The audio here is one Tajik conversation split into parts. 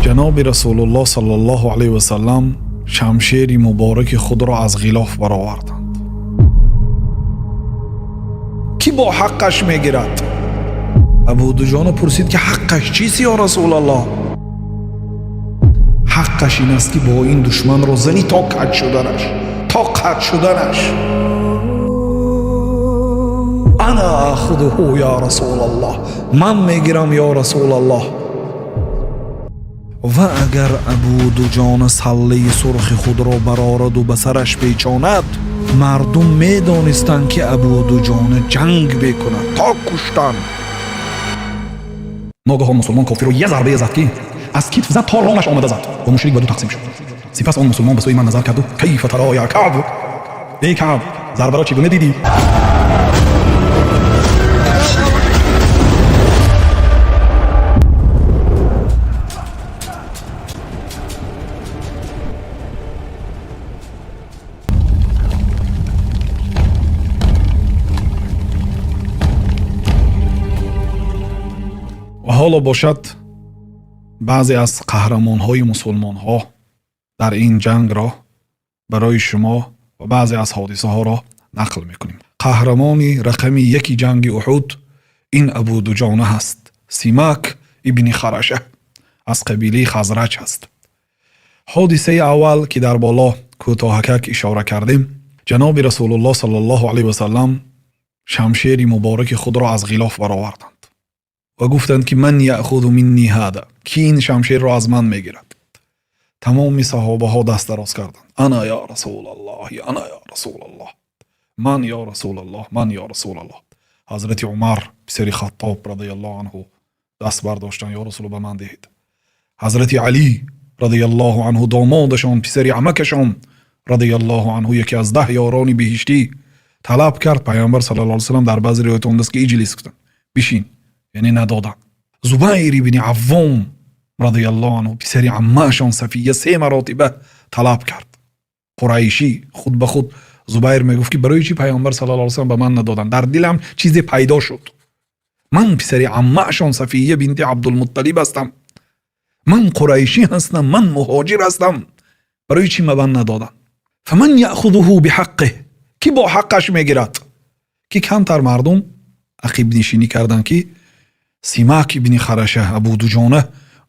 Ҷаноби Расулуллоҳ саллаллоҳу алайҳи васаллам шамшери мубораки худро аз ғилоф бароварданд. Кӣ бо ҳаққаш мегирад? Абу Дуҷона пурсид, ки ҳаққаш чист, ё Расулаллоҳ? Ҳаққаш ин аст, ки бо ин душманро занӣ то каҷ шуданаш, то қатъ шуданаш. Ана ахудуҳу, ё Расулаллоҳ, ман мегирам, ё Расулаллоҳ. Ва агар Абу Дуҷона саллаи сурхи худро барораду ба сараш печонад, мардум медонистанд, ки Абу Дуҷона ҷанг мекунад то куштан. Ногаҳон мусулмон кофирро як зарбае зад, ки аз китф зад то ронаш омада зад ва мушрик ба ду тақсим шуд. Сипас он мусулмон ба сӯи ман назар карду: «Кайфа тара, я Каъб? Эй Каъб, зарбаро чӣ гуна дидӣ?» Ва ҳоло бошад, баъзе аз қаҳрамонҳои мусулмонҳо дар ин ҷангро барои шумо ва баъзе аз ҳодисаҳоро нақл мекунем. Қаҳрамони рақами яки ҷанги Уҳуд ин Абудуҷона ҳаст, Симак ибни Хараша, аз қабилаи Хазраҷ ҳаст. Ҳодисаи аввал, ки дар боло кӯтоҳакак ишора кардем, ҷаноби Расулуллоҳ саллаллоҳу алайҳи васаллам шамшери мубораки худро аз ғилоф бароварданд ва гуфтанд, ки «Ман яъхузу минни ҳада? Ки ин шамшерро аз ман мегирад?» Тамоми саҳобаҳо даст дароз карданд: «Ана, ё Расулаллоҳ, ана, ё Расулаллоҳ, ман, ё Расулаллоҳ, ман, ё Расулаллоҳ». Ҳазрати Умар, писари Хаттоб радиаллоҳу анҳу, даст бардоштанд: «Ё Расул, ба ман диҳед». Ҳазрати Алӣ радиаллоҳу анҳу, домодашон, писари амакашон радиаллоҳу анҳу, яке аз 10 ёрони биҳиштӣ, талаб кард. Пайғамбар саллаллоҳу алайҳи васаллам, дар баъзе ривоят омадааст, ки «Иҷлис» гуфтанд, бишин, яъне надоданд. Зубайр ибни Аввом радиаллоҳу анҳу, писари аммаашон Сафия, се маротиба талаб кард. Қурайшӣ, худ ба худ Зубайр мегуфт, ки барои чӣ Пайғамбар саллаллоҳу алайҳи васаллам ба ман надоданд? Дар дилам чизе пайдо шуд: ман писари аммаашон Сафия бинти Абдулмутталиб ҳастам, ман қурайшӣ ҳастам, ман муҳоҷир ҳастам, барои чӣ ба ман надоданд? «Фаман яъхузуҳу биҳаққиҳ? Кӣ бо ҳаққаш мегирад?» Ки камтар мардум ақибнишинӣ карданд, ки Симак ибни Хараша, Абудуҷона,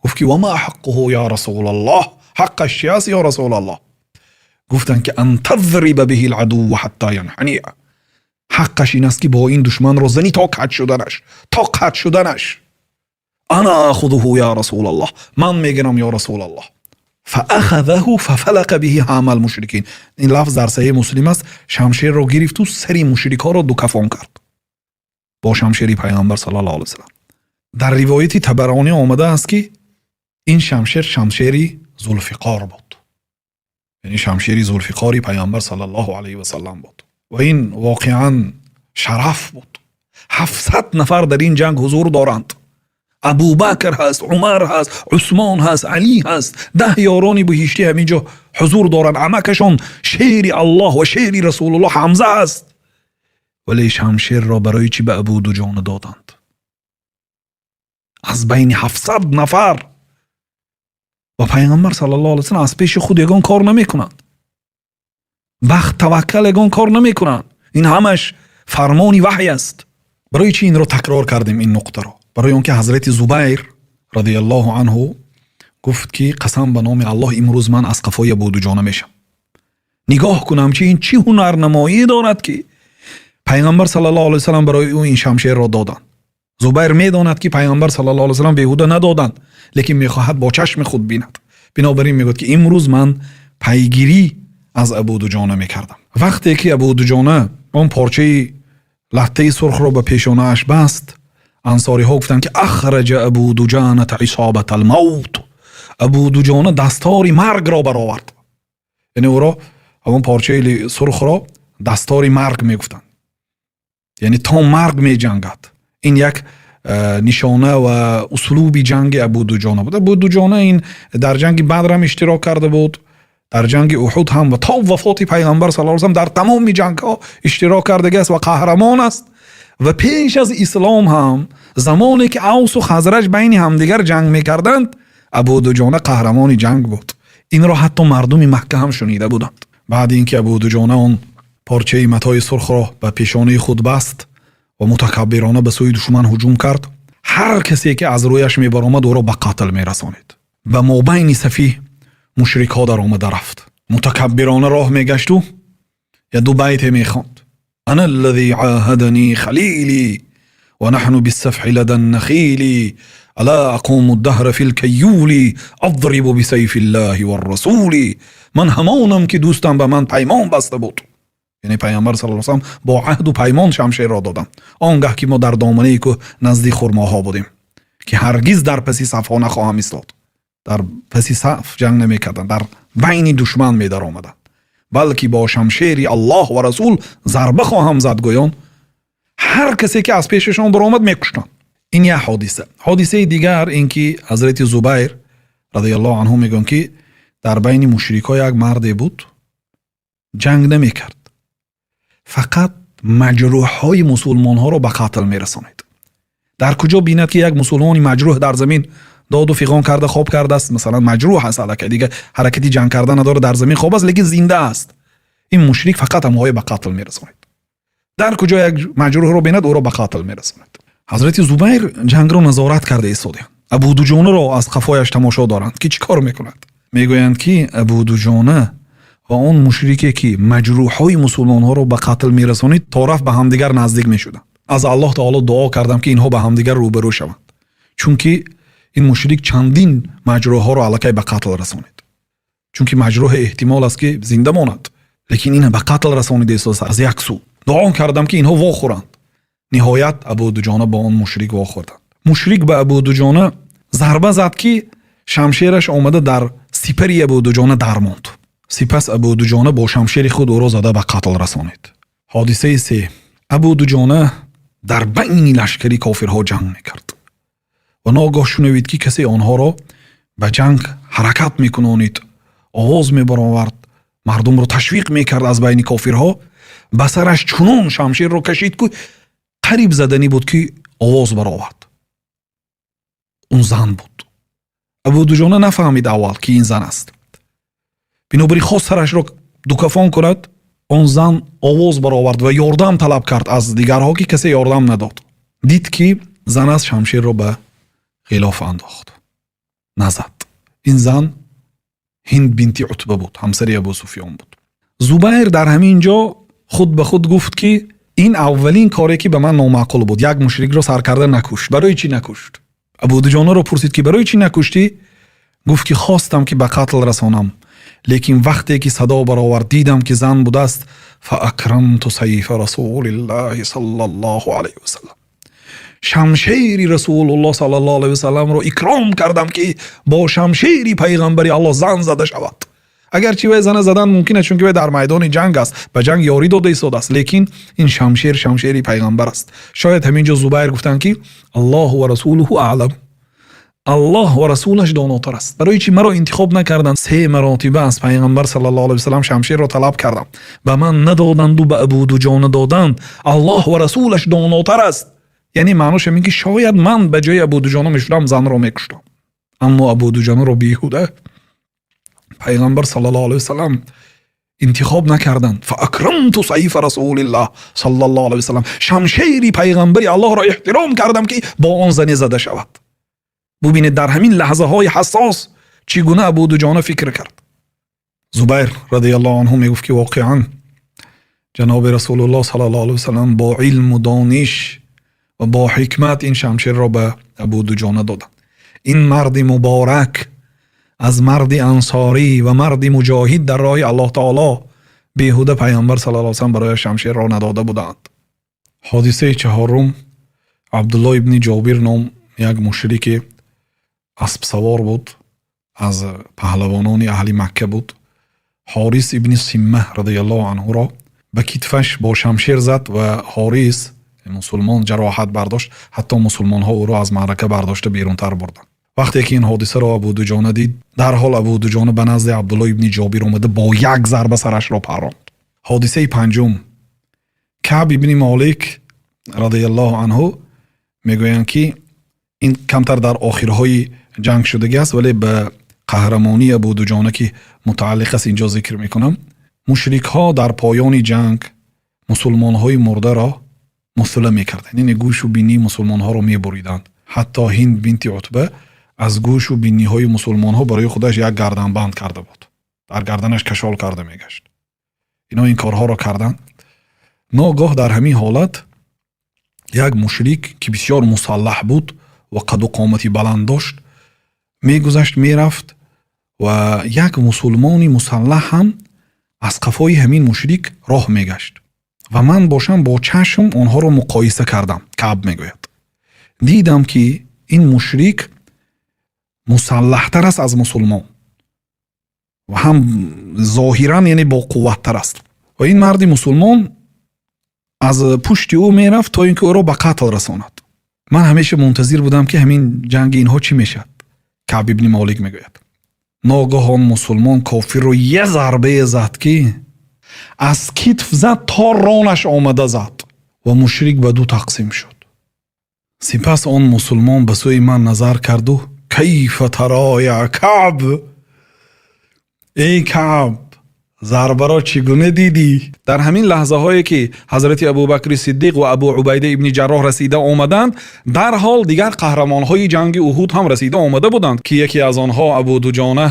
гуфт, ки «Вама ҳаққуҳу, ё Расулаллоҳ? Ҳаққаш чи аст, ё Расулаллоҳ?» Гуфтанд, ки «Ан тадриба биҳи ладувва ҳатта янҳания». Ҳаққаш ин аст, ки бо ин душманро занӣ то каҷ шуданаш, то қатъ шуданаш. «Ана ахудуҳу, ё Расулаллоҳ, ман мегирам, ё Расулаллоҳ». Фаахазаҳу фафалақа биҳи ҳама алмушрикин. Ин лафз дар Саҳеҳи Муслим аст. Шамшерро гирифту сари мушрикҳоро дукафон кард бо шамшери Пайғамбар саллаллоҳу алайҳи васаллам. Дар ривояти Табаронӣ омадааст, ки ин шамшер шамшери Зулфиқор буд, яъне шамшери Зулфиқори Пайғамбар саллаллоҳу алайҳи васаллам буд. Ва ин воқеан шараф буд. 700 нафар дар ин ҷанг ҳузур доранд. Абубакр ҳаст, Умар ҳаст, Усмон ҳаст, Алӣ ҳаст, 10 ёрони биҳиштӣ ҳамин ҷо ҳузур доранд. Амакашон, шери Аллоҳ ва шери Расулуллоҳ, Ҳамза ҳаст. Вале шамшерро барои чӣ ба Абудуҷона доданд аз байни 700 нафар? Ва Пайғамбар саллаллоҳу алайҳи васаллам аз пеши худ ягон кор намекунанд, бахт таваккал ягон кор намекунанд, ин ҳамаш фармони ваҳй аст. Барои чӣ инро такрор кардем, ин нуқтаро? Барои он ки ҳазрати Зубайр радиаллоҳу анҳу гуфт, ки қасам ба номи Аллоҳ, имрӯз ман аз қафои Абудуҷона мешам, нигоҳ кунам, чи ин чӣ ҳунарнамоӣ дорад, ки Пайғамбар саллаллоҳу алайҳи васаллам барои ӯ ин шамшерро доданд. Зубайр медонад, ки Пайғамбар саллаллоҳу алайҳи васаллам беҳуда надоданд, лекин мехоҳад бо чашми худ бинад. Бинобар ин мегӯяд, ки имрӯз ман пайгирӣ аз Абудуҷона мекардам. Вақте ки Абудуҷона он порчаи латтаи сурхро ба пешонааш баст, ансориҳо гуфтанд, ки «Ахраҷа Абудуҷаната исобата алмавт». Абудуҷона дастори маргро баровард. Яъне ӯро, ҳамон порчаи сурхро, дастори марг мегуфтанд, яъне то марг меҷангад. Ин як нишона ва услуби ҷанги Абудуҷона буд. Абудуҷона ин дар ҷанги Бадр ҳам иштирок карда буд, дар ҷанги Уҳуд ҳам ва то вафоти Пайғамбар саллаллоҳу алайҳи васаллам дар тамоми ҷангҳо иштирок кардагиаст ва қаҳрамон аст. Ва пеш аз ислом ҳам, замоне ки Авсу Хазраҷ байни ҳамдигар ҷанг мекарданд. Абу Дуҷона қаҳрамони ҷанг буд. Инро ҳатто мардуми Макка ҳам шунида буданд. Баъди ин ки Абу Дуҷона он порчаи матои сурхро ба пешонаи худ баст ва мутакаббирона ба сӯи душман ҳуҷум кард, ҳар касе ки аз рӯяш мебаромад, ӯро ба қатл мерасонид. Ба мобайни сафи мушрикҳо даромада рафт, мутакаббирона роҳ мегашту я ду байте мехонд: أنا الذي عاهدني خليلي ونحن بالسفح لدى النخيل، ألا أقوم الدهر في الكيول أضرب بسيف الله والرسول. Ман ҳамонам, ки дӯстам ба ман паймон баста буд, яъне Пайғамбар صلى الله وسلم, бо аҳду паймон шамшерро додам, он гаҳ ки мо дар доманаи кӯҳ назди хурмоҳо будем, ки ҳаргиз дар паси сафҳо нахоҳам истод. Дар паси саф ҷанг намекарданд, дар байни душман медаромаданд, балки бо шамшери Аллоҳ ва Расул зарба хоҳам зад гӯён, ҳар касе ки аз пешашон баромад, мекуштанд. Ин як ҳодиса. Ҳодисаи дигар ин ки ҳазрати Зубайр رضي الله عنه мегӯянд, ки дар байни мушрикҳо як марде буд, ҷанг намекард, фақат маҷрӯҳҳои мусулмонҳоро ба қатл мерасонид. Дар куҷо бинад, ки як мусулмони маҷрӯҳ дар замин доду фиғон карда хоб кардааст, масалан, маҷрӯҳ аст, аллакай дига ҳаракати ҷанг карда надорад, дар замин хоб аст, лекин зинда аст, ин мушрик фақат ҳамоҳое ба қатл мерасонид. Дар куҷо як маҷрӯҳро бинад, ӯро ба қатл мерасонад. Ҳазрати Зубайр ҷангро назорат карда истодаанд, Абудуҷонаро аз қафояш тамошо доранд, ки чӣ кор мекунад. Мегӯянд, ки Абудуҷона ва он мушрике, ки маҷрӯҳҳои мусулмонҳоро ба қатл мерасонид, то рафт ба ҳамдигар наздик мешуданд. Аз Аллоҳ таоло дуо кардам, ки инҳо ба ҳамдигар рӯбарӯ шаванд, чунки ин мушрик чандин маҷрӯҳҳоро аллакай ба қатл расонид, чунки маҷрӯҳ эҳтимол аст, ки зинда монад, лекин ина ба қатл расонида истодааст. Аз як сӯ дуо кардам, ки инҳо вохӯранд. Ниҳоят Абудуҷона бо он мушрик вохӯрданд. Мушрик ба Абудуҷона зарба зад, ки шамшераш омада дар сипари Абудуҷона дармонд. Сипас Абудуҷона бо шамшери худ ӯро зада ба қатл расонид. Ҳодисаи се: Абудуҷона дар байни лашкари кофирҳо ҷанг мекард ва ногоҳ шунавид, ки касе онҳоро ба ҷанг ҳаракат мекунонид, овоз мебаровард, мардумро ташвиқ мекард. Аз байни кофирҳо ба сараш чунон шамшерро кашид, ки қариб заданӣ буд, ки овоз баровард. Он зан буд. Абудуҷона нафаҳмид аввал, ки ин зан аст. Бинобар ин хост сарашро дукафон кунад. Он зан овоз баровард ва ёрдам талаб кард аз дигарҳо, ки касе ёрдам надод. Дид, ки зан аст, шамшерро ба ғилоф андохт, назад. Ин зан Ҳинд бинти Утба буд, ҳамсари Абу Суфён буд. Зубайр дар ҳамин ҷо худ ба худ гуфт, ки ин аввалин коре, ки ба ман номаъқул буд: як мушрикро сар карда накушт. Барои чӣ накушт? Абудуҷонаро пурсид, ки барои чӣ накуштӣ? Гуфт, ки хостам, ки ба қатл расонам, лекин вақте ки садо баровард, дидам, ки зан будааст. فأكرمت سيف رسول الله صلى الله عليه وسلم. Шамшери Расулуллоҳ صلى الله عليه وسلم ро икром кардам, ки бо шамшери пайғамбари Аллоҳ зан зада шавад. Агарчи вай зана задан мумкин аст, чунки вай дар майдони ҷанг аст, ба ҷанг ёрӣ дода истодааст, лекин ин шамшер шамшери пайғамбар аст. Шояд ҳамин ҷо Зубайр гуфтанд, ки الله ورسوله أعلم, Аллоҳ ва расулаш донотар аст. Барои чӣ маро интихоб накарданд? Се маротиба аз Пайғамбар صلى الله عليه وسلم шамшерро талаб кардам, ба ман надоданду ба Абудуҷона доданд. Аллоҳ ва расулаш донотар аст. Яъне маънош ҳамин, ки шояд ман ба ҷои Абудуҷона мешудам, занро мекуштам. Аммо Абудуҷонаро беҳуда Пайғамбар صلى الله عليه وسلم интихоб накарданд. فأكرمت سيف رسول الله صلى الله عليه وسلم. Шамшери пайғамбари Аллоҳро эҳтиром кардам, ки бо он зане зада шавад. Бубинед, дар ҳамин лаҳзаҳои ҳассос чӣ гуна Абудуҷона фикр кард. Зубайр رضي الله عنه мегуфт, ки воқеан ҷаноби Расулуллоҳ صلى الله عليه وسلم бо илму дониш ва бо ҳикмат ин шамшерро ба Абудуҷона доданд. Ин марди муборак аз марди ансорӣ ва марди муҷоҳид дар роҳи Аллоҳ таоло, беҳуда Пайғамбар صلى الله وسلم барояш шамшерро надода буданд. Ҳодисаи чаҳорум: Абдуллоҳ ибни Ҷобир ном як мушрике аспсавор буд, аз паҳлавонони аҳли Макка буд. Ҳорис ибни Симма رضي الله عنه ро ба китфаш бо шамшер зад ва Ҳорис мусулмон ҷароҳат бардошт. Ҳатто мусулмонҳо ӯро аз маърака бардошта берунтар бурданд. Вақте ки ин ҳодисаро Абудуҷона дид, дарҳол Абудуҷона ба назди Абдуллоҳ ибни Ҷобир омада, бо як зарба сарашро парронд. Ҳодисаи панҷум: Каъб ибни Молик رضي الله عنه мегӯянд, ки ин камтар дар охирҳои Ҷанг шудагӣ аст, вале ба қаҳрамонии Абу Дуҷона, ки мутааллиқ аст, инҷо зикр мекунам. Мушрикҳо дар поёни ҷанг мусулмонҳои мурдаро мусла мекарданд, яъне гӯшу бинии мусулмонҳоро мебуриданд. Ҳатто Ҳинд бинти Утба аз гӯшу биниҳои мусулмонҳо барои худаш як гарданбанд карда буд, дар гарданаш кашол карда мегашт. Ино ин корҳоро карданд. Ногоҳ дар ҳамин ҳолат як мушрик, ки бисёр мусаллаҳ буд ва қаду қомати баланд дошт, мегузашт, мерафт ва як мусулмони мусаллаҳ ҳам аз қафои ҳамин мушрик роҳ мегашт. Ва ман бошам, бо чашм онҳоро муқоиса кардам. Каъб мегӯяд: дидам, ки ин мушрик мусаллаҳтар аст аз мусулмон ва ҳам зоҳиран, яъне, боқувваттар аст. Ва ин марди мусулмон аз пушти ӯ мерафт, то ин ки ӯро ба қатл расонад. Ман ҳамеша мунтазир будам, ки ҳамин ҷанги инҳо чӣ мешавад. Каъб ибни Молик мегӯяд: ногаҳ он мусулмон кофирро я зарбае зад, ки аз китф зад, то ронаш омада зад ва мушрик ба ду тақсим шуд. Сипас он мусулмон ба сӯи ман назар карду: «Кайфа тара я Каъб? Эй Каъб, зарбаро чӣ гуна дидӣ?» Дар ҳамин лаҳзаҳое, ки ҳазрати Абубакри Сиддиқ ва Абу Убайда ибни Ҷарроҳ расида омаданд, дарҳол дигар қаҳрамонҳои ҷанги Уҳуд ҳам расида омада буданд, ки яке аз онҳо Абу Дуҷона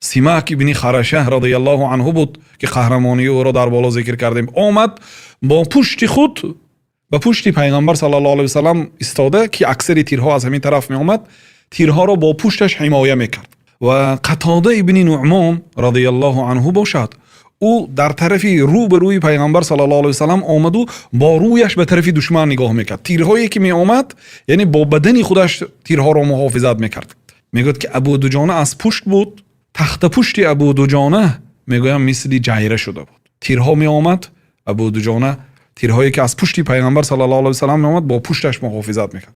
Симак ибни Хараша радиаллоҳу анҳу буд, ки қаҳрамонии ӯро дар боло зикр кардем. Омад, бо пушти худ ба пушти Пайғамбар саллаллоҳу алайҳи васаллам истода, ки аксари тирҳо аз ҳамин тараф меомад, тирҳоро бо пушташ ҳимоя мекард. Ва Қатода ибни Нуъмон радиаллоҳу анҳу бошад, ӯ дар тарафи рӯ ба рӯи Пайғамбар саллаллоҳу алайҳи васаллам омаду бо рӯяш ба тарафи душман нигоҳ мекард. Тирҳое ки меомад, яъне бо бадани худаш тирҳоро муҳофизат мекард. Мегӯяд, ки Абу Дуҷона аз пушт буд. Тахтапушти Абу Дуҷона, мегӯям, мисли ҷайра шуда буд. Тирҳо меомад, Абу Дуҷона тирҳое ки аз пушти Пайғамбар саллаллоҳу алайҳи васаллам меомад, бо пушташ муҳофизат мекард.